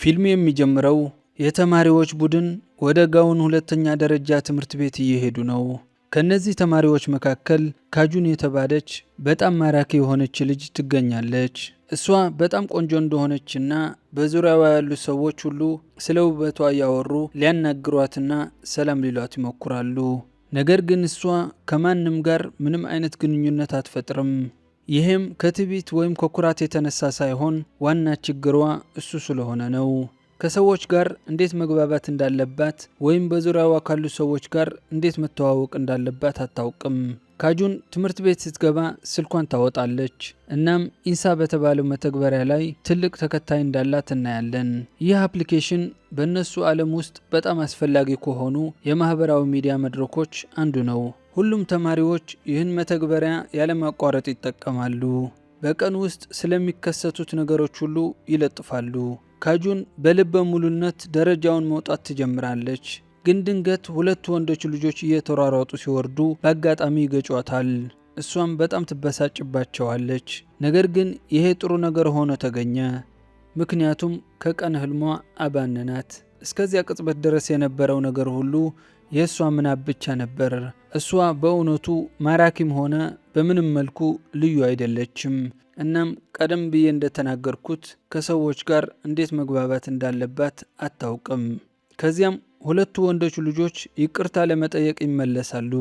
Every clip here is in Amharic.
ፊልሙ የሚጀምረው የተማሪዎች ቡድን ወደ ጋውን ሁለተኛ ደረጃ ትምህርት ቤት እየሄዱ ነው። ከነዚህ ተማሪዎች መካከል ካጁን የተባለች በጣም ማራኪ የሆነች ልጅ ትገኛለች። እሷ በጣም ቆንጆ እንደሆነችና በዙሪያዋ ያሉ ሰዎች ሁሉ ስለ ውበቷ እያወሩ ሊያናግሯትና ሰላም ሊሏት ይሞክራሉ። ነገር ግን እሷ ከማንም ጋር ምንም አይነት ግንኙነት አትፈጥርም። ይህም ከትዕቢት ወይም ከኩራት የተነሳ ሳይሆን ዋና ችግሯ እሱ ስለሆነ ነው። ከሰዎች ጋር እንዴት መግባባት እንዳለባት ወይም በዙሪያዋ ካሉ ሰዎች ጋር እንዴት መተዋወቅ እንዳለባት አታውቅም። ካጁን ትምህርት ቤት ስትገባ ስልኳን ታወጣለች። እናም ኢንሳ በተባለው መተግበሪያ ላይ ትልቅ ተከታይ እንዳላት እናያለን። ይህ application በእነሱ ዓለም ውስጥ በጣም አስፈላጊ ከሆኑ የማህበራዊ ሚዲያ መድረኮች አንዱ ነው። ሁሉም ተማሪዎች ይህን መተግበሪያ ያለማቋረጥ ይጠቀማሉ። በቀን ውስጥ ስለሚከሰቱት ነገሮች ሁሉ ይለጥፋሉ። ካጁን በልበ ሙሉነት ደረጃውን መውጣት ትጀምራለች። ግን ድንገት ሁለት ወንዶች ልጆች እየተሯሯጡ ሲወርዱ በአጋጣሚ ይገጯታል። እሷም በጣም ትበሳጭባቸዋለች። ነገር ግን ይሄ ጥሩ ነገር ሆኖ ተገኘ። ምክንያቱም ከቀን ህልሟ አባነናት። እስከዚያ ቅጽበት ድረስ የነበረው ነገር ሁሉ የእሷ ምናብ ብቻ ነበር። እሷ በእውነቱ ማራኪም ሆነ በምንም መልኩ ልዩ አይደለችም። እናም ቀደም ብዬ እንደተናገርኩት ከሰዎች ጋር እንዴት መግባባት እንዳለባት አታውቅም። ከዚያም ሁለቱ ወንዶች ልጆች ይቅርታ ለመጠየቅ ይመለሳሉ።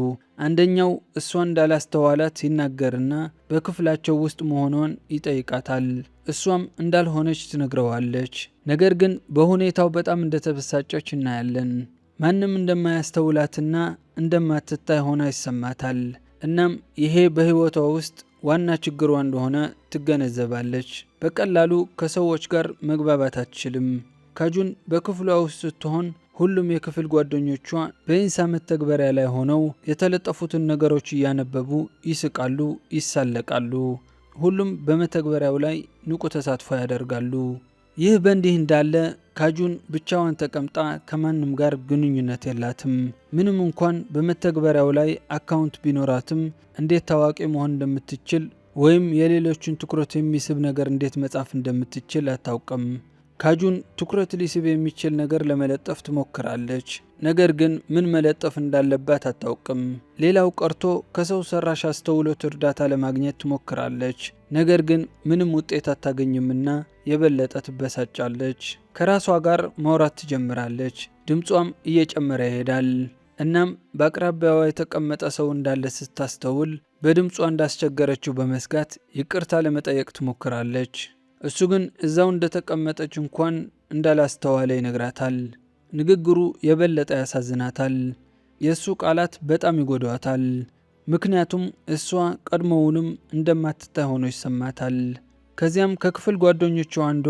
አንደኛው እሷ እንዳላስተዋላት ይናገርና በክፍላቸው ውስጥ መሆኗን ይጠይቃታል። እሷም እንዳልሆነች ትነግረዋለች። ነገር ግን በሁኔታው በጣም እንደተበሳጨች እናያለን። ማንም እንደማያስተውላትና እንደማትታይ ሆና ይሰማታል። እናም ይሄ በሕይወቷ ውስጥ ዋና ችግሯ እንደሆነ ትገነዘባለች። በቀላሉ ከሰዎች ጋር መግባባት አትችልም። ካጁን በክፍሏ ውስጥ ስትሆን ሁሉም የክፍል ጓደኞቿ በኢንሳ መተግበሪያ ላይ ሆነው የተለጠፉትን ነገሮች እያነበቡ ይስቃሉ፣ ይሳለቃሉ። ሁሉም በመተግበሪያው ላይ ንቁ ተሳትፎ ያደርጋሉ። ይህ በእንዲህ እንዳለ ካጁን ብቻዋን ተቀምጣ ከማንም ጋር ግንኙነት የላትም። ምንም እንኳን በመተግበሪያው ላይ account ቢኖራትም እንዴት ታዋቂ መሆን እንደምትችል ወይም የሌሎችን ትኩረት የሚስብ ነገር እንዴት መጻፍ እንደምትችል አታውቅም። ካጁን ትኩረት ሊስብ የሚችል ነገር ለመለጠፍ ትሞክራለች። ነገር ግን ምን መለጠፍ እንዳለባት አታውቅም። ሌላው ቀርቶ ከሰው ሰራሽ አስተውሎት እርዳታ ለማግኘት ትሞክራለች። ነገር ግን ምንም ውጤት አታገኝምና የበለጠ ትበሳጫለች። ከራሷ ጋር ማውራት ትጀምራለች። ድምጿም እየጨመረ ይሄዳል። እናም በአቅራቢያዋ የተቀመጠ ሰው እንዳለ ስታስተውል በድምጿ እንዳስቸገረችው በመስጋት ይቅርታ ለመጠየቅ ትሞክራለች። እሱ ግን እዛው እንደተቀመጠች እንኳን እንዳላስተዋለ ይነግራታል። ንግግሩ የበለጠ ያሳዝናታል። የእሱ ቃላት በጣም ይጎዷታል። ምክንያቱም እሷ ቀድሞውንም እንደማትታይ ሆኖ ይሰማታል። ከዚያም ከክፍል ጓደኞቿ አንዷ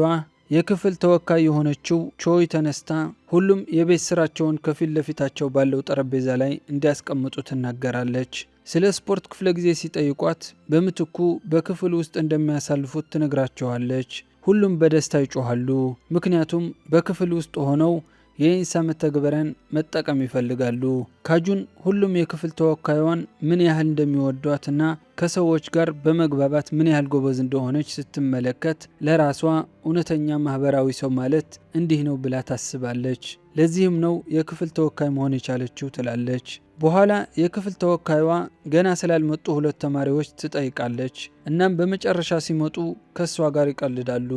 የክፍል ተወካይ የሆነችው ቾይ ተነስታ ሁሉም የቤት ስራቸውን ከፊት ለፊታቸው ባለው ጠረጴዛ ላይ እንዲያስቀምጡ ትናገራለች። ስለ ስፖርት ክፍለ ጊዜ ሲጠይቋት በምትኩ በክፍል ውስጥ እንደሚያሳልፉት ትነግራቸዋለች። ሁሉም በደስታ ይጮኻሉ። ምክንያቱም በክፍል ውስጥ ሆነው የኢንሳ መተግበሪያን መጠቀም ይፈልጋሉ። ካጁን ሁሉም የክፍል ተወካይዋን ምን ያህል እንደሚወዷትና ከሰዎች ጋር በመግባባት ምን ያህል ጎበዝ እንደሆነች ስትመለከት ለራሷ እውነተኛ ማህበራዊ ሰው ማለት እንዲህ ነው ብላ ታስባለች። ለዚህም ነው የክፍል ተወካይ መሆን የቻለችው ትላለች። በኋላ የክፍል ተወካይዋ ገና ስላልመጡ ሁለት ተማሪዎች ትጠይቃለች። እናም በመጨረሻ ሲመጡ ከእሷ ጋር ይቀልዳሉ።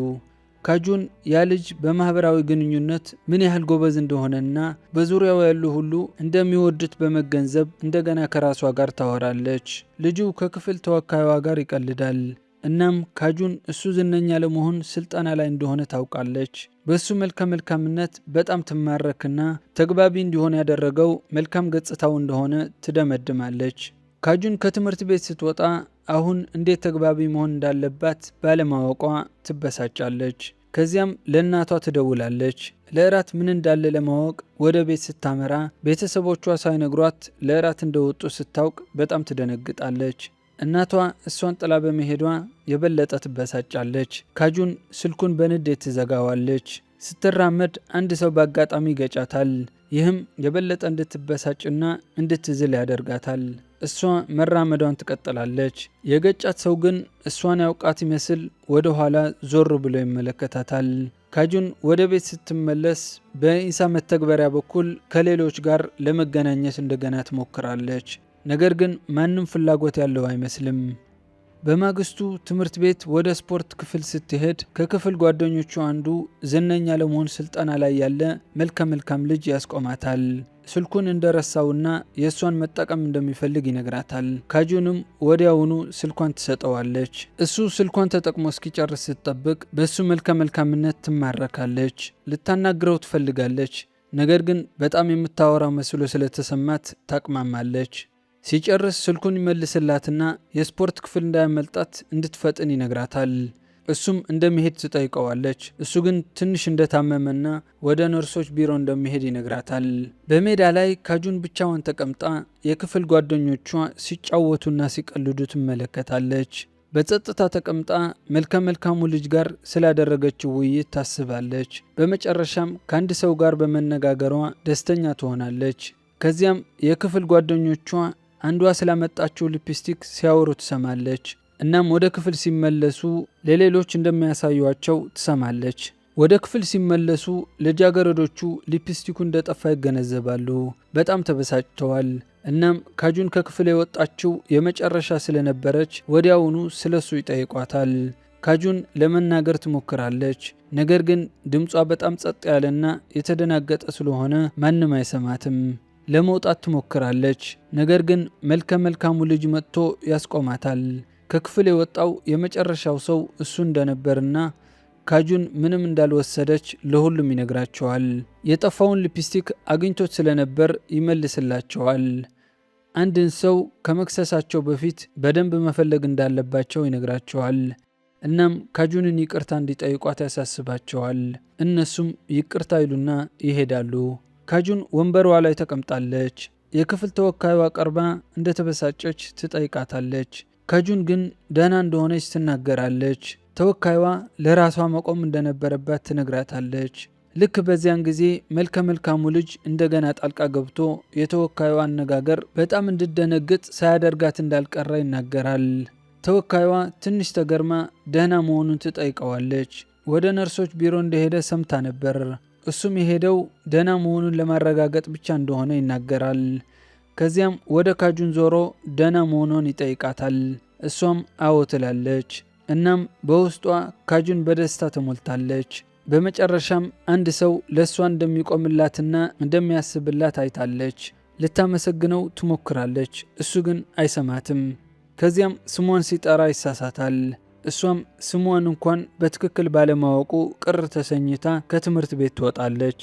ካጁን ያ ልጅ በማህበራዊ ግንኙነት ምን ያህል ጎበዝ እንደሆነና በዙሪያው ያሉ ሁሉ እንደሚወዱት በመገንዘብ እንደገና ከራሷ ጋር ታወራለች። ልጁ ከክፍል ተወካይዋ ጋር ይቀልዳል። እናም ካጁን እሱ ዝነኛ ለመሆን ስልጠና ላይ እንደሆነ ታውቃለች። በእሱ መልከ መልካምነት በጣም ትማረክና ተግባቢ እንዲሆን ያደረገው መልካም ገጽታው እንደሆነ ትደመድማለች። ካጁን ከትምህርት ቤት ስትወጣ አሁን እንዴት ተግባቢ መሆን እንዳለባት ባለማወቋ ትበሳጫለች። ከዚያም ለእናቷ ትደውላለች። ለእራት ምን እንዳለ ለማወቅ ወደ ቤት ስታመራ ቤተሰቦቿ ሳይነግሯት ለእራት እንደወጡ ስታውቅ በጣም ትደነግጣለች። እናቷ እሷን ጥላ በመሄዷ የበለጠ ትበሳጫለች። ካጁን ስልኩን በንዴት ትዘጋዋለች። ስትራመድ አንድ ሰው በአጋጣሚ ይገጫታል። ይህም የበለጠ እንድትበሳጭና እንድትዝል ያደርጋታል። እሷ መራመዷን ትቀጥላለች። የገጫት ሰው ግን እሷን ያውቃት ይመስል ወደ ኋላ ዞር ብሎ ይመለከታታል። ካጁን ወደ ቤት ስትመለስ በኢንሳ መተግበሪያ በኩል ከሌሎች ጋር ለመገናኘት እንደገና ትሞክራለች። ነገር ግን ማንም ፍላጎት ያለው አይመስልም። በማግስቱ ትምህርት ቤት ወደ ስፖርት ክፍል ስትሄድ ከክፍል ጓደኞቹ አንዱ ዝነኛ ለመሆን ስልጠና ላይ ያለ መልከ መልካም ልጅ ያስቆማታል። ስልኩን እንደረሳውና የእሷን መጠቀም እንደሚፈልግ ይነግራታል። ካጁንም ወዲያውኑ ስልኳን ትሰጠዋለች። እሱ ስልኳን ተጠቅሞ እስኪጨርስ ስትጠብቅ በእሱ መልከ መልካምነት ትማረካለች። ልታናግረው ትፈልጋለች። ነገር ግን በጣም የምታወራ መስሎ ስለተሰማት ታቅማማለች። ሲጨርስ ስልኩን ይመልስላትና የስፖርት ክፍል እንዳያመልጣት እንድትፈጥን ይነግራታል። እሱም እንደሚሄድ ትጠይቀዋለች። እሱ ግን ትንሽ እንደታመመና ወደ ነርሶች ቢሮ እንደሚሄድ ይነግራታል። በሜዳ ላይ ካጁን ብቻዋን ተቀምጣ የክፍል ጓደኞቿ ሲጫወቱና ሲቀልዱ ትመለከታለች። በጸጥታ ተቀምጣ መልከ መልካሙ ልጅ ጋር ስላደረገችው ውይይት ታስባለች። በመጨረሻም ከአንድ ሰው ጋር በመነጋገሯ ደስተኛ ትሆናለች። ከዚያም የክፍል ጓደኞቿ አንዷ ስላመጣችው ሊፕስቲክ ሲያወሩ ትሰማለች። እናም ወደ ክፍል ሲመለሱ ለሌሎች እንደሚያሳዩቸው ትሰማለች። ወደ ክፍል ሲመለሱ ልጃገረዶቹ ሊፕስቲኩ እንደጠፋ ይገነዘባሉ። በጣም ተበሳጭተዋል። እናም ካጁን ከክፍል የወጣችው የመጨረሻ ስለነበረች ወዲያውኑ ስለሱ ይጠይቋታል። ካጁን ለመናገር ትሞክራለች። ነገር ግን ድምጿ በጣም ጸጥ ያለና የተደናገጠ ስለሆነ ማንም አይሰማትም። ለመውጣት ትሞክራለች። ነገር ግን መልከ መልካሙ ልጅ መጥቶ ያስቆማታል። ከክፍል የወጣው የመጨረሻው ሰው እሱ እንደነበርና ካጁን ምንም እንዳልወሰደች ለሁሉም ይነግራቸዋል። የጠፋውን ሊፕስቲክ አግኝቶት ስለነበር ይመልስላቸዋል። አንድን ሰው ከመክሰሳቸው በፊት በደንብ መፈለግ እንዳለባቸው ይነግራቸዋል። እናም ካጁንን ይቅርታ እንዲጠይቋት ያሳስባቸዋል። እነሱም ይቅርታ ይሉና ይሄዳሉ። ካጁን ወንበሯ ላይ ተቀምጣለች። የክፍል ተወካዩዋ ቀርባ እንደተበሳጨች ትጠይቃታለች። ካጁን ግን ደህና እንደሆነች ትናገራለች። ተወካዩዋ ለራሷ መቆም እንደነበረባት ትነግራታለች። ልክ በዚያን ጊዜ መልከ መልካሙ ልጅ እንደገና ጣልቃ ገብቶ የተወካዩዋ አነጋገር በጣም እንድደነግጥ ሳያደርጋት እንዳልቀረ ይናገራል። ተወካዩዋ ትንሽ ተገርማ ደህና መሆኑን ትጠይቀዋለች። ወደ ነርሶች ቢሮ እንደሄደ ሰምታ ነበር። እሱም የሄደው ደህና መሆኑን ለማረጋገጥ ብቻ እንደሆነ ይናገራል። ከዚያም ወደ ካጁን ዞሮ ደህና መሆኗን ይጠይቃታል። እሷም አዎ ትላለች። እናም በውስጧ ካጁን በደስታ ተሞልታለች። በመጨረሻም አንድ ሰው ለእሷ እንደሚቆምላትና እንደሚያስብላት አይታለች። ልታመሰግነው ትሞክራለች፣ እሱ ግን አይሰማትም። ከዚያም ስሟን ሲጠራ ይሳሳታል። እሷም ስሟን እንኳን በትክክል ባለማወቁ ቅር ተሰኝታ ከትምህርት ቤት ትወጣለች።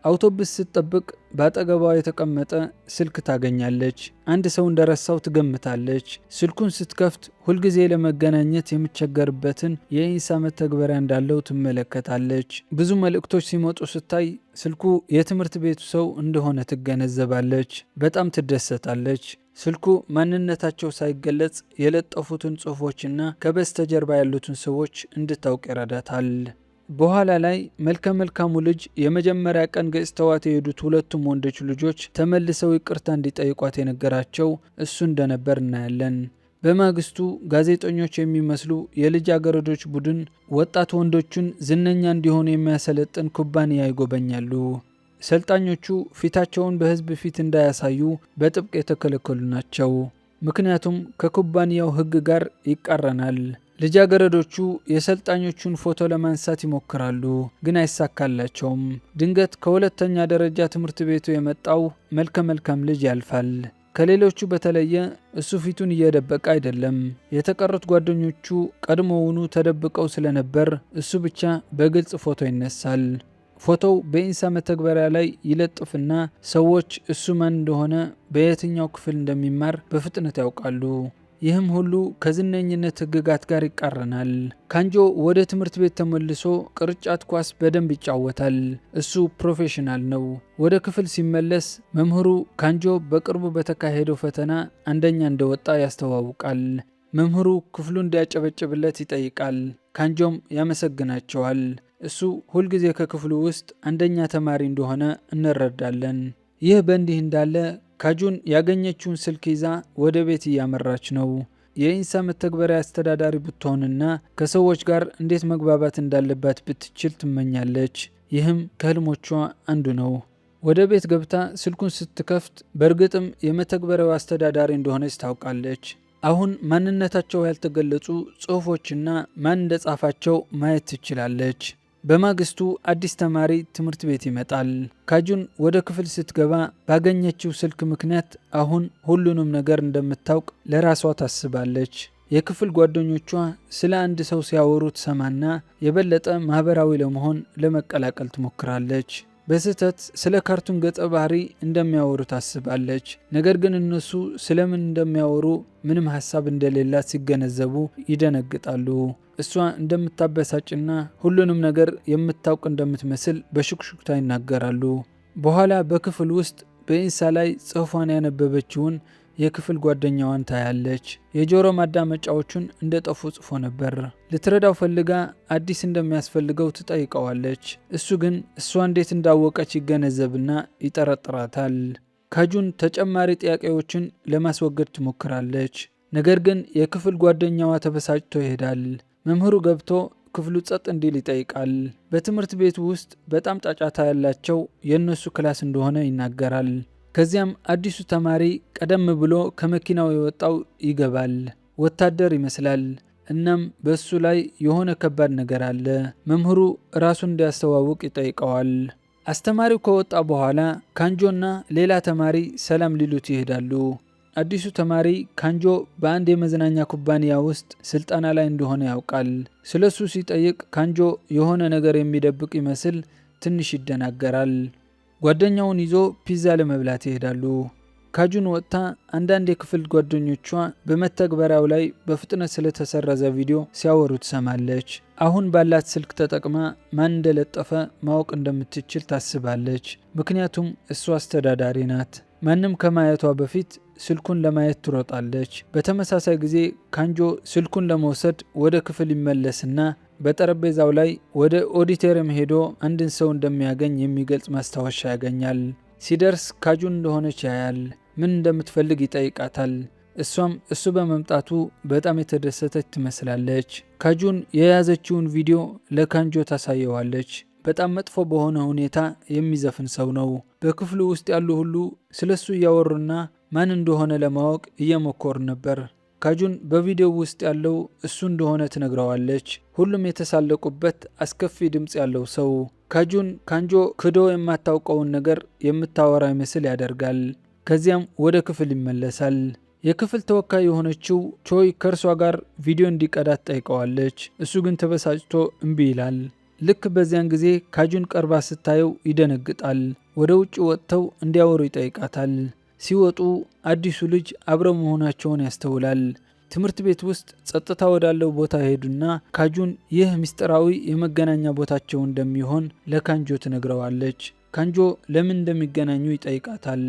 አውቶቡስ ስትጠብቅ በአጠገቧ የተቀመጠ ስልክ ታገኛለች። አንድ ሰው እንደረሳው ትገምታለች። ስልኩን ስትከፍት ሁልጊዜ ለመገናኘት የምትቸገርበትን የኢንሳ መተግበሪያ እንዳለው ትመለከታለች። ብዙ መልእክቶች ሲመጡ ስታይ ስልኩ የትምህርት ቤቱ ሰው እንደሆነ ትገነዘባለች። በጣም ትደሰታለች። ስልኩ ማንነታቸው ሳይገለጽ የለጠፉትን ጽሑፎችና ከበስተጀርባ ያሉትን ሰዎች እንድታውቅ ይረዳታል። በኋላ ላይ መልከ መልካሙ ልጅ የመጀመሪያ ቀን ገጭተዋት የሄዱት ሁለቱም ወንዶች ልጆች ተመልሰው ይቅርታ እንዲጠይቋት የነገራቸው እሱ እንደነበር እናያለን። በማግስቱ ጋዜጠኞች የሚመስሉ የልጃገረዶች ቡድን ወጣት ወንዶቹን ዝነኛ እንዲሆኑ የሚያሰለጥን ኩባንያ ይጎበኛሉ። ሰልጣኞቹ ፊታቸውን በሕዝብ ፊት እንዳያሳዩ በጥብቅ የተከለከሉ ናቸው። ምክንያቱም ከኩባንያው ሕግ ጋር ይቃረናል። ልጃገረዶቹ የሰልጣኞቹን ፎቶ ለማንሳት ይሞክራሉ፣ ግን አይሳካላቸውም። ድንገት ከሁለተኛ ደረጃ ትምህርት ቤቱ የመጣው መልከ መልካም ልጅ ያልፋል። ከሌሎቹ በተለየ እሱ ፊቱን እየደበቀ አይደለም። የተቀሩት ጓደኞቹ ቀድሞውኑ ተደብቀው ስለነበር እሱ ብቻ በግልጽ ፎቶ ይነሳል። ፎቶው በኢንሳ መተግበሪያ ላይ ይለጥፍና ሰዎች እሱ ማን እንደሆነ፣ በየትኛው ክፍል እንደሚማር በፍጥነት ያውቃሉ። ይህም ሁሉ ከዝነኝነት ሕግጋት ጋር ይቃረናል። ካንጆ ወደ ትምህርት ቤት ተመልሶ ቅርጫት ኳስ በደንብ ይጫወታል። እሱ ፕሮፌሽናል ነው። ወደ ክፍል ሲመለስ መምህሩ ካንጆ በቅርቡ በተካሄደው ፈተና አንደኛ እንደወጣ ያስተዋውቃል። መምህሩ ክፍሉ እንዲያጨበጭብለት ይጠይቃል። ካንጆም ያመሰግናቸዋል። እሱ ሁልጊዜ ከክፍሉ ውስጥ አንደኛ ተማሪ እንደሆነ እንረዳለን። ይህ በእንዲህ እንዳለ ካጁን ያገኘችውን ስልክ ይዛ ወደ ቤት እያመራች ነው። የኢንሳ መተግበሪያ አስተዳዳሪ ብትሆንና ከሰዎች ጋር እንዴት መግባባት እንዳለባት ብትችል ትመኛለች። ይህም ከህልሞቿ አንዱ ነው። ወደ ቤት ገብታ ስልኩን ስትከፍት በእርግጥም የመተግበሪያው አስተዳዳሪ እንደሆነች ታውቃለች። አሁን ማንነታቸው ያልተገለጹ ጽሑፎችና ማን እንደጻፋቸው ማየት ትችላለች። በማግስቱ አዲስ ተማሪ ትምህርት ቤት ይመጣል። ካጁን ወደ ክፍል ስትገባ ባገኘችው ስልክ ምክንያት አሁን ሁሉንም ነገር እንደምታውቅ ለራሷ ታስባለች። የክፍል ጓደኞቿ ስለ አንድ ሰው ሲያወሩ ትሰማና የበለጠ ማህበራዊ ለመሆን ለመቀላቀል ትሞክራለች። በስህተት ስለ ካርቱን ገጸ ባህሪ እንደሚያወሩ ታስባለች። ነገር ግን እነሱ ስለምን እንደሚያወሩ ምንም ሀሳብ እንደሌላት ሲገነዘቡ ይደነግጣሉ። እሷ እንደምታበሳጭና ሁሉንም ነገር የምታውቅ እንደምትመስል በሹክሹክታ ይናገራሉ። በኋላ በክፍል ውስጥ በኢንሳ ላይ ጽሑፏን ያነበበችውን የክፍል ጓደኛዋን ታያለች። የጆሮ ማዳመጫዎቹን እንደጠፉ ጽፎ ነበር። ልትረዳው ፈልጋ አዲስ እንደሚያስፈልገው ትጠይቀዋለች። እሱ ግን እሷ እንዴት እንዳወቀች ይገነዘብና ይጠረጥራታል። ካጁን ተጨማሪ ጥያቄዎችን ለማስወገድ ትሞክራለች። ነገር ግን የክፍል ጓደኛዋ ተበሳጭቶ ይሄዳል። መምህሩ ገብቶ ክፍሉ ጸጥ እንዲል ይጠይቃል። በትምህርት ቤቱ ውስጥ በጣም ጫጫታ ያላቸው የእነሱ class እንደሆነ ይናገራል። ከዚያም አዲሱ ተማሪ ቀደም ብሎ ከመኪናው የወጣው ይገባል። ወታደር ይመስላል። እናም በእሱ ላይ የሆነ ከባድ ነገር አለ። መምህሩ ራሱን እንዲያስተዋውቅ ይጠይቀዋል። አስተማሪው ከወጣ በኋላ ካንጆና ሌላ ተማሪ ሰላም ሊሉት ይሄዳሉ። አዲሱ ተማሪ ካንጆ በአንድ የመዝናኛ ኩባንያ ውስጥ ስልጠና ላይ እንደሆነ ያውቃል። ስለሱ ሲጠይቅ ካንጆ የሆነ ነገር የሚደብቅ ይመስል ትንሽ ይደናገራል። ጓደኛውን ይዞ ፒዛ ለመብላት ይሄዳሉ። ካጁን ወጥታ አንዳንድ የክፍል ጓደኞቿ በመተግበሪያው ላይ በፍጥነት ስለተሰረዘ ቪዲዮ ሲያወሩ ትሰማለች። አሁን ባላት ስልክ ተጠቅማ ማን እንደለጠፈ ማወቅ እንደምትችል ታስባለች። ምክንያቱም እሷ አስተዳዳሪ ናት። ማንም ከማየቷ በፊት ስልኩን ለማየት ትሮጣለች። በተመሳሳይ ጊዜ ካንጆ ስልኩን ለመውሰድ ወደ ክፍል ይመለስና በጠረጴዛው ላይ ወደ ኦዲቶሪየም ሄዶ አንድን ሰው እንደሚያገኝ የሚገልጽ ማስታወሻ ያገኛል። ሲደርስ ካጁን እንደሆነች ያያል። ምን እንደምትፈልግ ይጠይቃታል። እሷም እሱ በመምጣቱ በጣም የተደሰተች ትመስላለች። ካጁን የያዘችውን ቪዲዮ ለካንጆ ታሳየዋለች። በጣም መጥፎ በሆነ ሁኔታ የሚዘፍን ሰው ነው። በክፍሉ ውስጥ ያሉ ሁሉ ስለሱ እያወሩና ማን እንደሆነ ለማወቅ እየሞከሩ ነበር። ካጁን በቪዲዮው ውስጥ ያለው እሱ እንደሆነ ትነግረዋለች። ሁሉም የተሳለቁበት አስከፊ ድምፅ ያለው ሰው። ካጁን ካንጆ ክዶ የማታውቀውን ነገር የምታወራ ይመስል ያደርጋል። ከዚያም ወደ ክፍል ይመለሳል። የክፍል ተወካይ የሆነችው ቾይ ከእርሷ ጋር ቪዲዮ እንዲቀዳት ጠይቀዋለች። እሱ ግን ተበሳጭቶ እምቢ ይላል። ልክ በዚያን ጊዜ ካጁን ቀርባ ስታየው ይደነግጣል። ወደ ውጭ ወጥተው እንዲያወሩ ይጠይቃታል። ሲወጡ አዲሱ ልጅ አብረው መሆናቸውን ያስተውላል። ትምህርት ቤት ውስጥ ጸጥታ ወዳለው ቦታ ሄዱና ካጁን ይህ ምስጢራዊ የመገናኛ ቦታቸው እንደሚሆን ለካንጆ ትነግረዋለች። ካንጆ ለምን እንደሚገናኙ ይጠይቃታል።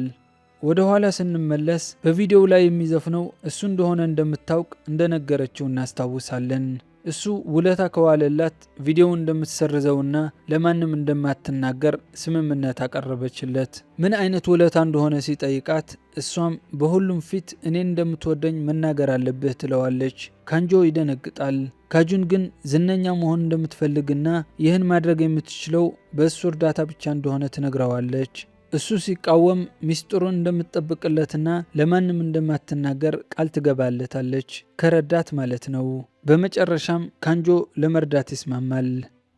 ወደ ኋላ ስንመለስ በቪዲዮው ላይ የሚዘፍነው እሱ እንደሆነ እንደምታውቅ እንደነገረችው እናስታውሳለን። እሱ ውለታ ከዋለላት ቪዲዮውን እንደምትሰርዘውና ለማንም እንደማትናገር ስምምነት አቀረበችለት። ምን አይነት ውለታ እንደሆነ ሲጠይቃት እሷም በሁሉም ፊት እኔን እንደምትወደኝ መናገር አለብህ ትለዋለች። ካንጆ ይደነግጣል። ካጁን ግን ዝነኛ መሆን እንደምትፈልግና ይህን ማድረግ የምትችለው በእሱ እርዳታ ብቻ እንደሆነ ትነግረዋለች። እሱ ሲቃወም ሚስጥሩን እንደምትጠብቅለትና ለማንም እንደማትናገር ቃል ትገባለታለች። ከረዳት ማለት ነው። በመጨረሻም ካንጆ ለመርዳት ይስማማል።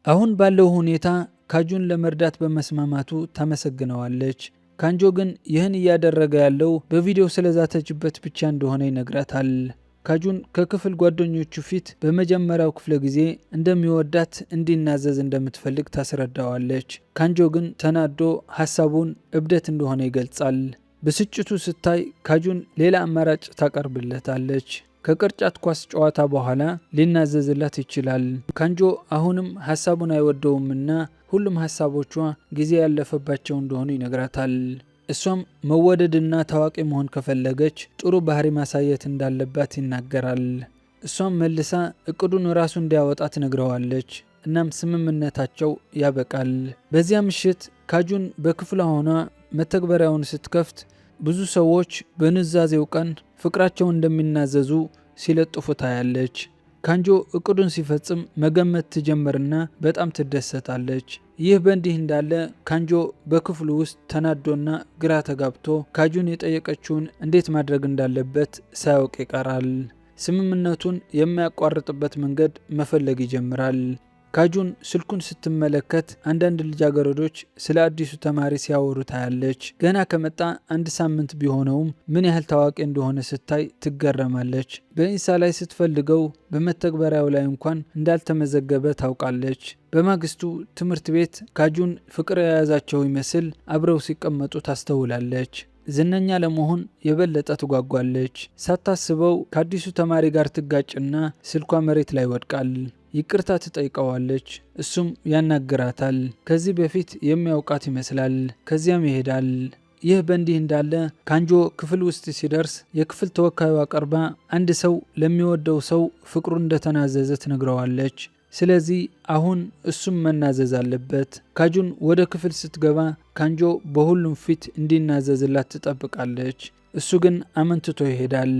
አሁን ባለው ሁኔታ ካጁን ለመርዳት በመስማማቱ ታመሰግነዋለች። ካንጆ ግን ይህን እያደረገ ያለው በቪዲዮ ስለዛተችበት ብቻ እንደሆነ ይነግራታል። ካጁን ከክፍል ጓደኞቹ ፊት በመጀመሪያው ክፍለ ጊዜ እንደሚወዳት እንዲናዘዝ እንደምትፈልግ ታስረዳዋለች። ካንጆ ግን ተናዶ ሀሳቡን እብደት እንደሆነ ይገልጻል። ብስጭቱ ስታይ ካጁን ሌላ አማራጭ ታቀርብለታለች። ከቅርጫት ኳስ ጨዋታ በኋላ ሊናዘዝላት ይችላል። ካንጆ አሁንም ሀሳቡን አይወደውምና ሁሉም ሀሳቦቿ ጊዜ ያለፈባቸው እንደሆኑ ይነግራታል። እሷም መወደድና ታዋቂ መሆን ከፈለገች ጥሩ ባህሪ ማሳየት እንዳለባት ይናገራል። እሷም መልሳ እቅዱን ራሱ እንዲያወጣ ትነግረዋለች። እናም ስምምነታቸው ያበቃል። በዚያ ምሽት ካጁን በክፍሏ ሆና መተግበሪያውን ስትከፍት ብዙ ሰዎች በኑዛዜው ቀን ፍቅራቸውን እንደሚናዘዙ ሲለጥፉ ታያለች። ካንጆ እቅዱን ሲፈጽም መገመት ትጀምርና በጣም ትደሰታለች። ይህ በእንዲህ እንዳለ ካንጆ በክፍሉ ውስጥ ተናዶና ግራ ተጋብቶ ካጁን የጠየቀችውን እንዴት ማድረግ እንዳለበት ሳያውቅ ይቀራል። ስምምነቱን የሚያቋርጥበት መንገድ መፈለግ ይጀምራል። ካጁን ስልኩን ስትመለከት አንዳንድ ልጃገረዶች ስለ አዲሱ ተማሪ ሲያወሩ ታያለች። ገና ከመጣ አንድ ሳምንት ቢሆነውም ምን ያህል ታዋቂ እንደሆነ ስታይ ትገረማለች። በኢንሳ ላይ ስትፈልገው በመተግበሪያው ላይ እንኳን እንዳልተመዘገበ ታውቃለች። በማግስቱ ትምህርት ቤት ካጁን ፍቅር የያዛቸው ይመስል አብረው ሲቀመጡ ታስተውላለች። ዝነኛ ለመሆን የበለጠ ትጓጓለች። ሳታስበው ከአዲሱ ተማሪ ጋር ትጋጭና ስልኳ መሬት ላይ ይወድቃል። ይቅርታ ትጠይቀዋለች። እሱም ያናግራታል። ከዚህ በፊት የሚያውቃት ይመስላል። ከዚያም ይሄዳል። ይህ በእንዲህ እንዳለ ካንጆ ክፍል ውስጥ ሲደርስ የክፍል ተወካዩ ቀርባ አንድ ሰው ለሚወደው ሰው ፍቅሩን እንደተናዘዘ ትነግረዋለች። ስለዚህ አሁን እሱም መናዘዝ አለበት። ካጁን ወደ ክፍል ስትገባ ካንጆ በሁሉም ፊት እንዲናዘዝላት ትጠብቃለች። እሱ ግን አመንትቶ ይሄዳል።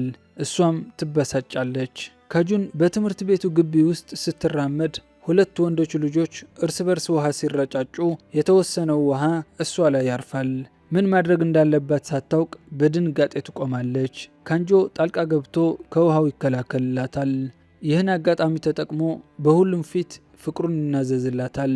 እሷም ትበሳጫለች። ካጁን በትምህርት ቤቱ ግቢ ውስጥ ስትራመድ ሁለት ወንዶች ልጆች እርስ በርስ ውሃ ሲረጫጩ የተወሰነው ውሃ እሷ ላይ ያርፋል። ምን ማድረግ እንዳለባት ሳታውቅ በድንጋጤ ትቆማለች። ካንጆ ጣልቃ ገብቶ ከውሃው ይከላከልላታል። ይህን አጋጣሚ ተጠቅሞ በሁሉም ፊት ፍቅሩን ይናዘዝላታል።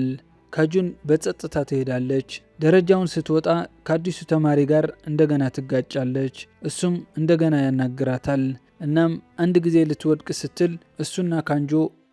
ካጁን በጸጥታ ትሄዳለች። ደረጃውን ስትወጣ ከአዲሱ ተማሪ ጋር እንደገና ትጋጫለች። እሱም እንደገና ያናግራታል። እናም አንድ ጊዜ ልትወድቅ ስትል እሱና ካንጆ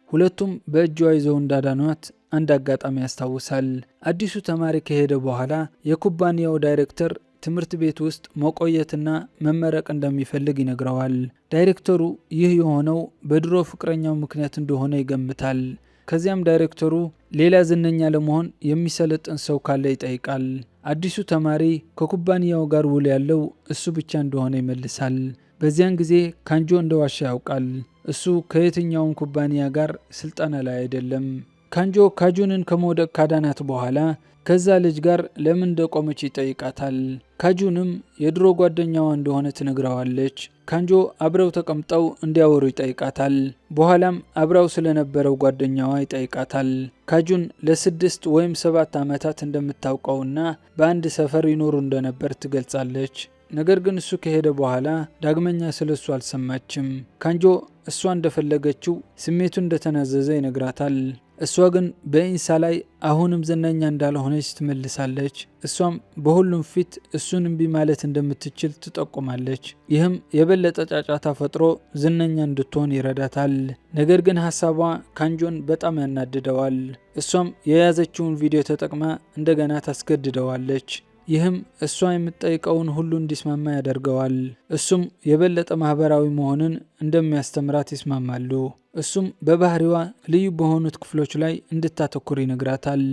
ሁለቱም በእጇ ይዘው እንዳዳኗት አንድ አጋጣሚ ያስታውሳል። አዲሱ ተማሪ ከሄደ በኋላ የኩባንያው ዳይሬክተር ትምህርት ቤት ውስጥ መቆየትና መመረቅ እንደሚፈልግ ይነግረዋል። ዳይሬክተሩ ይህ የሆነው በድሮ ፍቅረኛው ምክንያት እንደሆነ ይገምታል። ከዚያም ዳይሬክተሩ ሌላ ዝነኛ ለመሆን የሚሰለጥን ሰው ካለ ይጠይቃል። አዲሱ ተማሪ ከኩባንያው ጋር ውል ያለው እሱ ብቻ እንደሆነ ይመልሳል። በዚያን ጊዜ ካንጆ እንደዋሸ ያውቃል። እሱ ከየትኛውም ኩባንያ ጋር ስልጠና ላይ አይደለም። ካንጆ ካጁንን ከመውደቅ ካዳናት በኋላ ከዛ ልጅ ጋር ለምን እንደቆመች ይጠይቃታል። ካጁንም የድሮ ጓደኛዋ እንደሆነ ትነግረዋለች። ካንጆ አብረው ተቀምጠው እንዲያወሩ ይጠይቃታል። በኋላም አብራው ስለነበረው ጓደኛዋ ይጠይቃታል። ካጁን ለ6 ወይም 7 ዓመታት እንደምታውቀውና በአንድ ሰፈር ይኖሩ እንደነበር ትገልጻለች። ነገር ግን እሱ ከሄደ በኋላ ዳግመኛ ስለ እሱ አልሰማችም። ካንጆ እሷ እንደፈለገችው ስሜቱ እንደተናዘዘ ይነግራታል። እሷ ግን በኢንሳ ላይ አሁንም ዝነኛ እንዳልሆነች ትመልሳለች። እሷም በሁሉም ፊት እሱን እምቢ ማለት እንደምትችል ትጠቁማለች። ይህም የበለጠ ጫጫታ ፈጥሮ ዝነኛ እንድትሆን ይረዳታል። ነገር ግን ሀሳቧ ካንጆን በጣም ያናድደዋል። እሷም የያዘችውን ቪዲዮ ተጠቅማ እንደገና ታስገድደዋለች። ይህም እሷ የምትጠይቀውን ሁሉ እንዲስማማ ያደርገዋል። እሱም የበለጠ ማህበራዊ መሆንን እንደሚያስተምራት ይስማማሉ። እሱም በባህሪዋ ልዩ በሆኑት ክፍሎች ላይ እንድታተኩር ይነግራታል።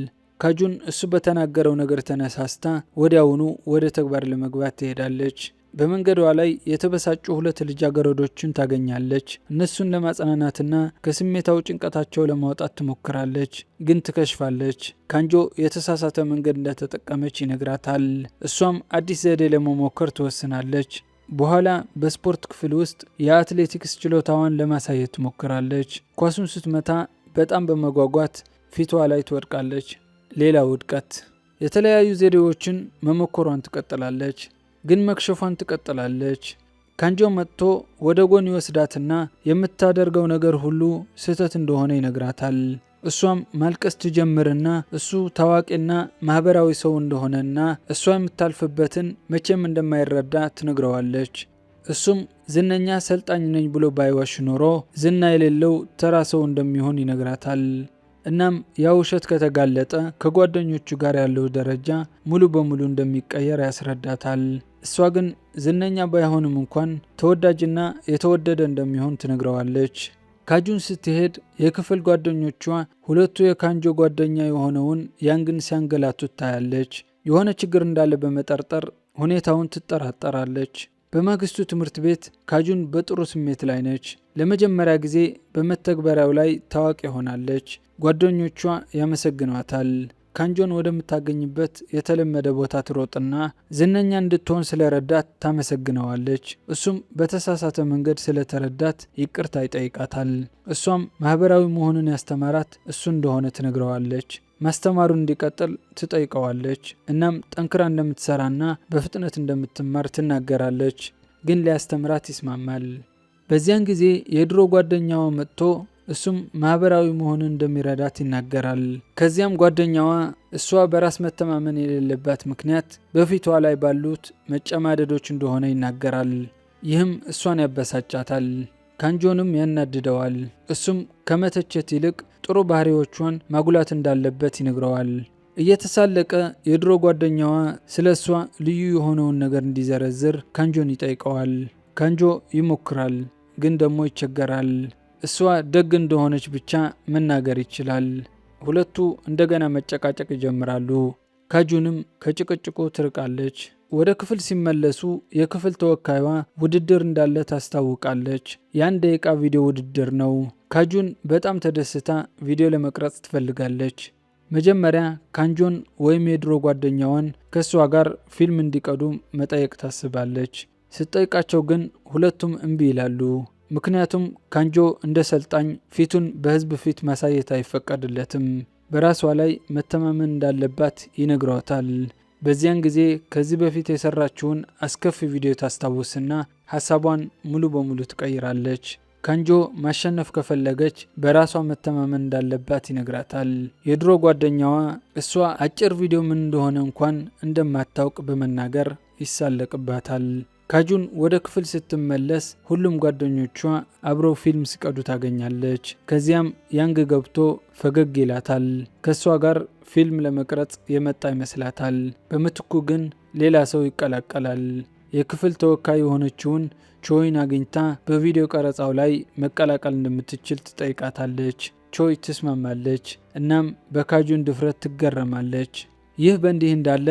ካጁን እሱ በተናገረው ነገር ተነሳስታ ወዲያውኑ ወደ ተግባር ለመግባት ትሄዳለች። በመንገዷ ላይ የተበሳጩ ሁለት ልጃገረዶችን ታገኛለች። እነሱን ለማጽናናትና ከስሜታዊ ጭንቀታቸው ለማውጣት ትሞክራለች፣ ግን ትከሽፋለች። ካንጆ የተሳሳተ መንገድ እንደተጠቀመች ይነግራታል። እሷም አዲስ ዘዴ ለመሞከር ትወስናለች። በኋላ በስፖርት ክፍል ውስጥ የአትሌቲክስ ችሎታዋን ለማሳየት ትሞክራለች። ኳሱን ስትመታ በጣም በመጓጓት ፊቷ ላይ ትወድቃለች። ሌላ ውድቀት። የተለያዩ ዘዴዎችን መሞከሯን ትቀጥላለች፣ ግን መክሸፏን ትቀጥላለች። ካንጆ መጥቶ ወደ ጎን ይወስዳትና የምታደርገው ነገር ሁሉ ስህተት እንደሆነ ይነግራታል። እሷም ማልቀስ ትጀምርና እሱ ታዋቂና ማህበራዊ ሰው እንደሆነና እሷ የምታልፍበትን መቼም እንደማይረዳ ትነግረዋለች። እሱም ዝነኛ ሰልጣኝ ነኝ ብሎ ባይዋሽ ኖሮ ዝና የሌለው ተራ ሰው እንደሚሆን ይነግራታል። እናም ያ ውሸት ከተጋለጠ ከጓደኞቹ ጋር ያለው ደረጃ ሙሉ በሙሉ እንደሚቀየር ያስረዳታል። እሷ ግን ዝነኛ ባይሆንም እንኳን ተወዳጅና የተወደደ እንደሚሆን ትነግረዋለች። ካጁን ስትሄድ የክፍል ጓደኞቿ ሁለቱ የካንጆ ጓደኛ የሆነውን ያንግን ሲያንገላቱት ታያለች። የሆነ ችግር እንዳለ በመጠርጠር ሁኔታውን ትጠራጠራለች። በማግስቱ ትምህርት ቤት ካጁን በጥሩ ስሜት ላይ ነች። ለመጀመሪያ ጊዜ በመተግበሪያው ላይ ታዋቂ ሆናለች። ጓደኞቿ ያመሰግኗታል። ካንጆን ወደምታገኝበት የተለመደ ቦታ ትሮጥና ዝነኛ እንድትሆን ስለረዳት ታመሰግነዋለች። እሱም በተሳሳተ መንገድ ስለተረዳት ይቅርታ ይጠይቃታል። እሷም ማህበራዊ መሆኑን ያስተማራት እሱ እንደሆነ ትነግረዋለች። ማስተማሩን እንዲቀጥል ትጠይቀዋለች። እናም ጠንክራ እንደምትሰራና በፍጥነት እንደምትማር ትናገራለች። ግን ሊያስተምራት ይስማማል። በዚያን ጊዜ የድሮ ጓደኛዋ መጥቶ እሱም ማህበራዊ መሆኑን እንደሚረዳት ይናገራል። ከዚያም ጓደኛዋ እሷ በራስ መተማመን የሌለባት ምክንያት በፊቷ ላይ ባሉት መጨማደዶች እንደሆነ ይናገራል። ይህም እሷን ያበሳጫታል፣ ካንጆንም ያናድደዋል። እሱም ከመተቸት ይልቅ ጥሩ ባህሪዎቿን ማጉላት እንዳለበት ይነግረዋል። እየተሳለቀ የድሮ ጓደኛዋ ስለ እሷ ልዩ የሆነውን ነገር እንዲዘረዝር ካንጆን ይጠይቀዋል። ካንጆ ይሞክራል፣ ግን ደግሞ ይቸገራል። እሷ ደግ እንደሆነች ብቻ መናገር ይችላል። ሁለቱ እንደገና መጨቃጨቅ ይጀምራሉ። ካጁንም ከጭቅጭቁ ትርቃለች። ወደ ክፍል ሲመለሱ የክፍል ተወካይዋ ውድድር እንዳለ ታስታውቃለች። የ1 ደቂቃ ቪዲዮ ውድድር ነው። ካጁን በጣም ተደስታ ቪዲዮ ለመቅረጽ ትፈልጋለች። መጀመሪያ ካንጆን ወይም የድሮ ጓደኛዋን ከእሷ ጋር ፊልም እንዲቀዱ መጠየቅ ታስባለች። ስትጠይቃቸው ግን ሁለቱም እምቢ ይላሉ። ምክንያቱም ካንጆ እንደ ሰልጣኝ ፊቱን በሕዝብ ፊት ማሳየት አይፈቀድለትም። በራሷ ላይ መተማመን እንዳለባት ይነግሯታል። በዚያን ጊዜ ከዚህ በፊት የሰራችውን አስከፊ ቪዲዮ ታስታውስና ሀሳቧን ሙሉ በሙሉ ትቀይራለች። ካንጆ ማሸነፍ ከፈለገች በራሷ መተማመን እንዳለባት ይነግራታል። የድሮ ጓደኛዋ እሷ አጭር ቪዲዮ ምን እንደሆነ እንኳን እንደማታውቅ በመናገር ይሳለቅባታል። ካጁን ወደ ክፍል ስትመለስ ሁሉም ጓደኞቿ አብረው ፊልም ሲቀዱ ታገኛለች። ከዚያም ያንግ ገብቶ ፈገግ ይላታል። ከእሷ ጋር ፊልም ለመቅረጽ የመጣ ይመስላታል። በምትኩ ግን ሌላ ሰው ይቀላቀላል። የክፍል ተወካይ የሆነችውን ቾይን አግኝታ በቪዲዮ ቀረጻው ላይ መቀላቀል እንደምትችል ትጠይቃታለች። ቾይ ትስማማለች። እናም በካጁን ድፍረት ትገረማለች። ይህ በእንዲህ እንዳለ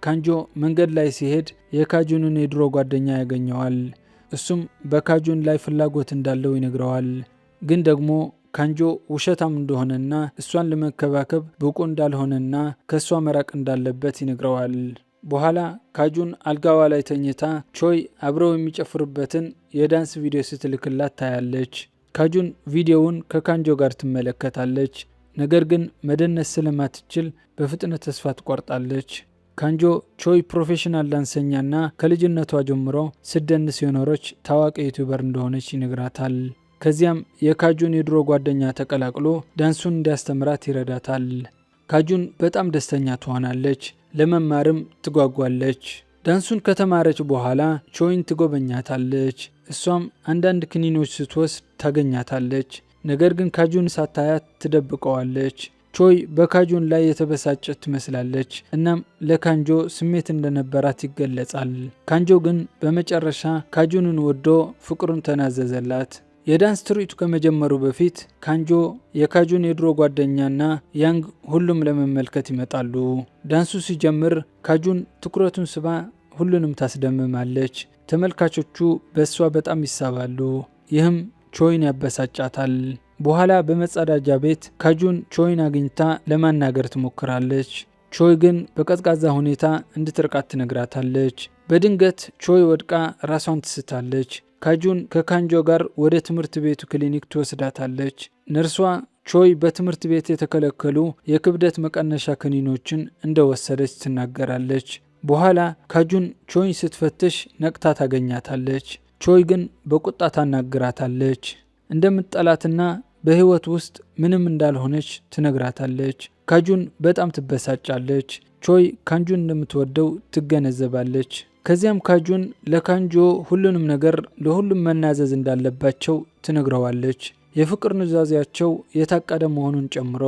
ካንጆ መንገድ ላይ ሲሄድ የካጁንን የድሮ ጓደኛ ያገኘዋል። እሱም በካጁን ላይ ፍላጎት እንዳለው ይነግረዋል። ግን ደግሞ ካንጆ ውሸታም እንደሆነና እሷን ለመከባከብ ብቁ እንዳልሆነና ከእሷ መራቅ እንዳለበት ይነግረዋል። በኋላ ካጁን አልጋዋ ላይ ተኝታ ቾይ አብረው የሚጨፍሩበትን የዳንስ ቪዲዮ ስትልክላት ታያለች። ካጁን ቪዲዮውን ከካንጆ ጋር ትመለከታለች። ነገር ግን መደነስ ስለማትችል በፍጥነት ተስፋ ትቆርጣለች። ካንጆ ቾይ professional ዳንሰኛና ከልጅነቷ ጀምሮ ስትደንስ የኖረች ታዋቂ YouTuber እንደሆነች ይነግራታል። ከዚያም የካጁን የድሮ ጓደኛ ተቀላቅሎ ዳንሱን እንዲያስተምራት ይረዳታል። ካጁን በጣም ደስተኛ ትሆናለች፣ ለመማርም ትጓጓለች። ዳንሱን ከተማረች በኋላ ቾይን ትጎበኛታለች። እሷም አንዳንድ ክኒኖች ስትወስድ ታገኛታለች። ነገር ግን ካጁን ሳታያት ትደብቀዋለች። ቾይ በካጁን ላይ የተበሳጨች ትመስላለች። እናም ለካንጆ ስሜት እንደነበራት ይገለጻል። ካንጆ ግን በመጨረሻ ካጁንን ወዶ ፍቅሩን ተናዘዘላት። የዳንስ ትርኢቱ ከመጀመሩ በፊት ካንጆ፣ የካጁን የድሮ ጓደኛና ያንግ ሁሉም ለመመልከት ይመጣሉ። ዳንሱ ሲጀምር ካጁን ትኩረቱን ስባ ሁሉንም ታስደምማለች። ተመልካቾቹ በእሷ በጣም ይሳባሉ። ይህም ቾይን ያበሳጫታል። በኋላ በመጸዳጃ ቤት ካጁን ቾይን አግኝታ ለማናገር ትሞክራለች። ቾይ ግን በቀዝቃዛ ሁኔታ እንድትርቃት ትነግራታለች። በድንገት ቾይ ወድቃ ራሷን ትስታለች። ካጁን ከካንጆ ጋር ወደ ትምህርት ቤቱ ክሊኒክ ትወስዳታለች። ነርሷ ቾይ በትምህርት ቤት የተከለከሉ የክብደት መቀነሻ ክኒኖችን እንደወሰደች ትናገራለች። በኋላ ካጁን ቾይን ስትፈትሽ ነቅታ ታገኛታለች። ቾይ ግን በቁጣ ታናግራታለች። እንደምትጠላትና በህይወት ውስጥ ምንም እንዳልሆነች ትነግራታለች። ካጁን በጣም ትበሳጫለች። ቾይ ካንጁን እንደምትወደው ትገነዘባለች። ከዚያም ካጁን ለካንጆ ሁሉንም ነገር ለሁሉም መናዘዝ እንዳለባቸው ትነግረዋለች። የፍቅር ኑዛዜያቸው የታቀደ መሆኑን ጨምሮ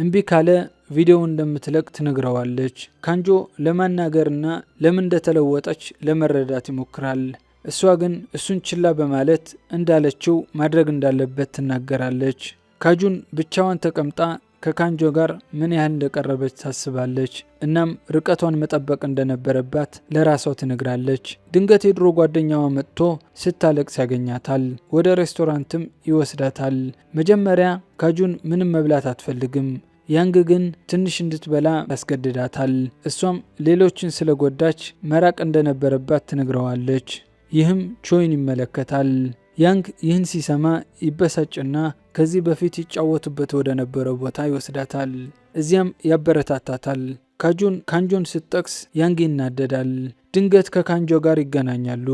እምቢ ካለ ቪዲዮውን እንደምትለቅ ትነግረዋለች። ካንጆ ለማናገርና ለምን እንደተለወጠች ለመረዳት ይሞክራል። እሷ ግን እሱን ችላ በማለት እንዳለችው ማድረግ እንዳለበት ትናገራለች። ካጁን ብቻዋን ተቀምጣ ከካንጆ ጋር ምን ያህል እንደቀረበች ታስባለች። እናም ርቀቷን መጠበቅ እንደነበረባት ለራሷ ትነግራለች። ድንገት የድሮ ጓደኛዋ መጥቶ ስታለቅስ ያገኛታል። ወደ ሬስቶራንትም ይወስዳታል። መጀመሪያ ካጁን ምንም መብላት አትፈልግም። ያንግ ግን ትንሽ እንድትበላ ያስገድዳታል። እሷም ሌሎችን ስለጎዳች መራቅ እንደነበረባት ትነግረዋለች። ይህም ቾይን ይመለከታል። ያንግ ይህን ሲሰማ ይበሳጭና ከዚህ በፊት ይጫወቱበት ወደ ነበረው ቦታ ይወስዳታል። እዚያም ያበረታታታል። ካጁን ካንጆን ስትጠቅስ ያንግ ይናደዳል። ድንገት ከካንጆ ጋር ይገናኛሉ።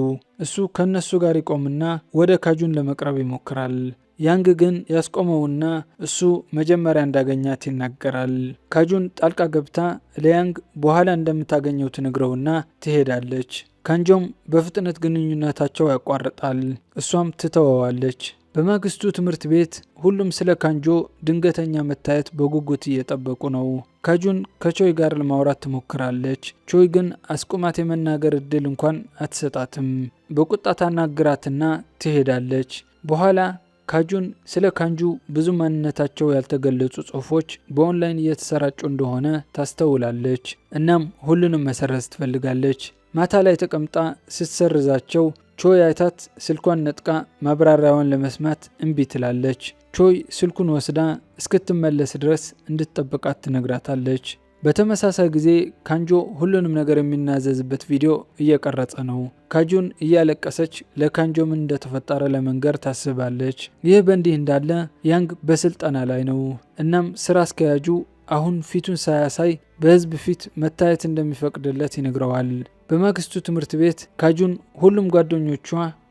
እሱ ከነሱ ጋር ይቆምና ወደ ካጁን ለመቅረብ ይሞክራል። ያንግ ግን ያስቆመውና እሱ መጀመሪያ እንዳገኛት ይናገራል። ካጁን ጣልቃ ገብታ ለያንግ በኋላ እንደምታገኘው ትነግረውና ትሄዳለች። ካንጆም በፍጥነት ግንኙነታቸው ያቋርጣል። እሷም ትተወዋለች። በማግስቱ ትምህርት ቤት ሁሉም ስለ ካንጆ ድንገተኛ መታየት በጉጉት እየጠበቁ ነው። ካጁን ከቾይ ጋር ለማውራት ትሞክራለች። ቾይ ግን አስቁማት የመናገር እድል እንኳን አትሰጣትም። በቁጣ ታናግራትና ትሄዳለች። በኋላ ካጁን ስለ ካንጁ ብዙ ማንነታቸው ያልተገለጹ ጽሑፎች በኦንላይን እየተሰራጩ እንደሆነ ታስተውላለች። እናም ሁሉንም መሰረዝ ትፈልጋለች። ማታ ላይ ተቀምጣ ስትሰርዛቸው ቾይ አይታት ስልኳን ነጥቃ ማብራሪያዋን ለመስማት እምቢ ትላለች። ቾይ ስልኩን ወስዳ እስክትመለስ ድረስ እንድትጠብቃት ትነግራታለች። በተመሳሳይ ጊዜ ካንጆ ሁሉንም ነገር የሚናዘዝበት ቪዲዮ እየቀረጸ ነው። ካጁን እያለቀሰች ለካንጆ ምን እንደተፈጠረ ለመንገር ታስባለች። ይህ በእንዲህ እንዳለ ያንግ በስልጠና ላይ ነው። እናም ስራ አስኪያጁ አሁን ፊቱን ሳያሳይ በህዝብ ፊት መታየት እንደሚፈቅድለት ይነግረዋል። በማግስቱ ትምህርት ቤት ካጁን ሁሉም ጓደኞቿ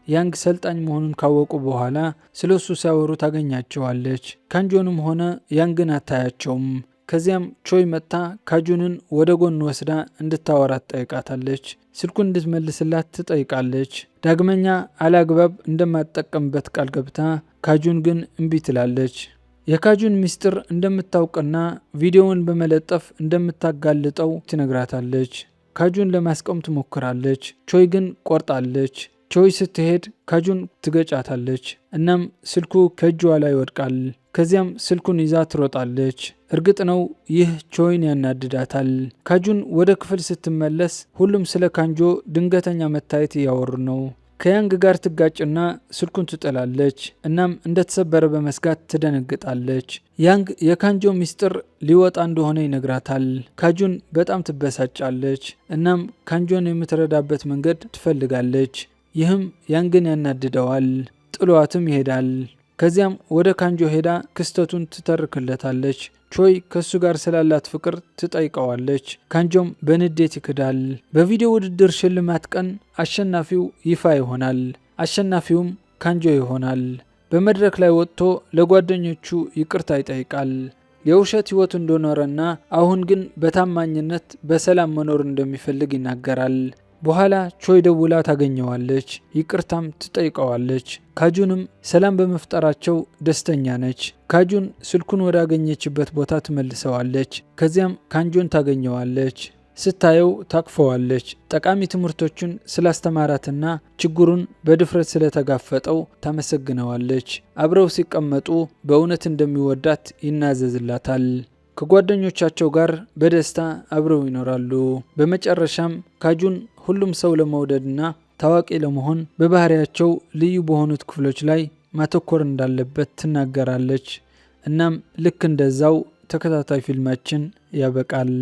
ያንግ ሰልጣኝ መሆኑን ካወቁ በኋላ ስለ እሱ ሲያወሩ ታገኛቸዋለች። ካንጆንም ሆነ ያንግን አታያቸውም። ከዚያም ቾይ መጥታ ካጁንን ወደ ጎን ወስዳ እንድታወራት ትጠይቃታለች። ስልኩን እንድትመልስላት ትጠይቃለች። ዳግመኛ አላግባብ እንደማትጠቀምበት ቃል ገብታ ካጁን ግን እምቢ ትላለች። የካጁን ሚስጥር እንደምታውቅና ቪዲዮውን በመለጠፍ እንደምታጋልጠው ትነግራታለች። ካጁን ለማስቆም ትሞክራለች። ቾይ ግን ቆርጣለች። ቾይ ስትሄድ ካጁን ትገጫታለች። እናም ስልኩ ከእጇ ላይ ይወድቃል። ከዚያም ስልኩን ይዛ ትሮጣለች። እርግጥ ነው ይህ ቾይን ያናድዳታል። ካጁን ወደ ክፍል ስትመለስ ሁሉም ስለ ካንጆ ድንገተኛ መታየት እያወሩ ነው። ከያንግ ጋር ትጋጭና ስልኩን ትጥላለች። እናም እንደተሰበረ በመስጋት ትደነግጣለች። ያንግ የካንጆ ሚስጥር ሊወጣ እንደሆነ ይነግራታል። ካጁን በጣም ትበሳጫለች። እናም ካንጆን የምትረዳበት መንገድ ትፈልጋለች። ይህም ያንግን ያናድደዋል። ጥሏትም ይሄዳል። ከዚያም ወደ ካንጆ ሄዳ ክስተቱን ትተርክለታለች። ቾይ ከእሱ ጋር ስላላት ፍቅር ትጠይቀዋለች። ካንጆም በንዴት ይክዳል። በቪዲዮ ውድድር ሽልማት ቀን አሸናፊው ይፋ ይሆናል። አሸናፊውም ካንጆ ይሆናል። በመድረክ ላይ ወጥቶ ለጓደኞቹ ይቅርታ ይጠይቃል። የውሸት ሕይወት እንደኖረና አሁን ግን በታማኝነት በሰላም መኖር እንደሚፈልግ ይናገራል። በኋላ ቾይ ደውላ ታገኘዋለች፣ ይቅርታም ትጠይቀዋለች። ካጁንም ሰላም በመፍጠራቸው ደስተኛ ነች። ካጁን ስልኩን ወዳገኘችበት ቦታ ትመልሰዋለች። ከዚያም ካንጆን ታገኘዋለች። ስታየው ታቅፈዋለች። ጠቃሚ ትምህርቶችን ስላስተማራትና ችግሩን በድፍረት ስለተጋፈጠው ታመሰግነዋለች። አብረው ሲቀመጡ በእውነት እንደሚወዳት ይናዘዝላታል። ከጓደኞቻቸው ጋር በደስታ አብረው ይኖራሉ። በመጨረሻም ካጁን ሁሉም ሰው ለመውደድና ታዋቂ ለመሆን በባህሪያቸው ልዩ በሆኑት ክፍሎች ላይ ማተኮር እንዳለበት ትናገራለች። እናም ልክ እንደዛው ተከታታይ ፊልማችን ያበቃል።